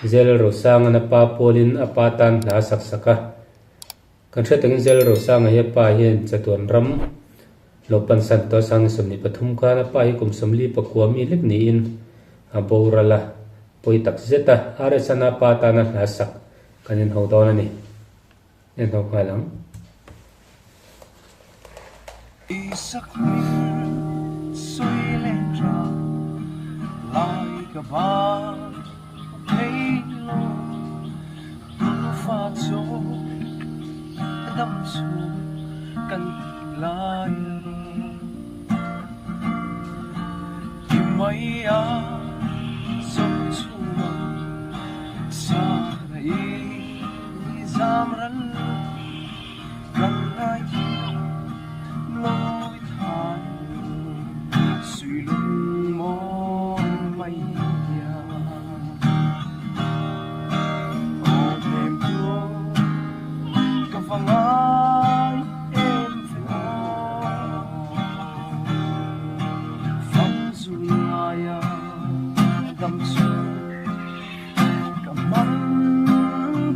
Zel Rosanga'n a pa pawlin a pa tan hla a sak sak a. Kan hriat takin Zel Rosanga hi a pa hian chatuan ram lo pansan tawh a sang 23 khan a pa hi kum 44 mi lek niin a boral a, pawi tak zet a. RS-a'n a pa tana hla sak kan inho dawn a ni. En ho nghal ang. Isak min sawi leh tha lai ka ban thei lo Nufa chu dam chhung kan tih lai a Ti mai a zo chhung ang sa na i. Ka man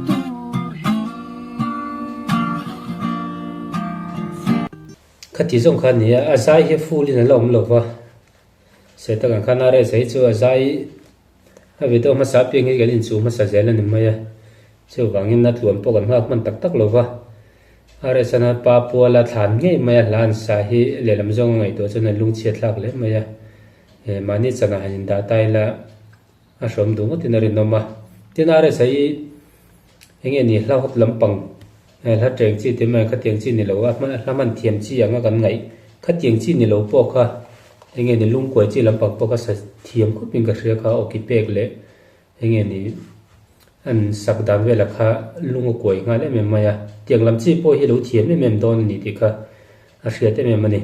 tur hi. Khati zawng kha a ni a, a zai hi full in a la awm lo va, Seta kan khan RS hi chu a zai a video hmasa apiang hi kan inchuh hmasa zel a ni mai a, chuvangin a tluan pawh kan nghak hman tak tak lo va, RS an a pa puala thlan ngei mai a hla an sa hi lehlam zawng a ngaihtuah chuan a lungchhiat thlak hle mai a, mahni chanah han indah ta ila. A hrawm duh ngawtin a rinawm a. Tin RSA hi enge ni hla hawt lampang hla teng chi te mai khatiang chi ni lo a hla hman thiam chi anga kan ngaih khatiang chi ni lo pawh kha enge ni lungkuai chi lampang pawh kha sa thiam khawp in ka hria kha awki pek leh enge ni an sak dan velah kha lung a kuai nghal em em mai a. Tiang lam chi pawh hi lo thiam em em dawn a ni tih kha a hriat em em a ni.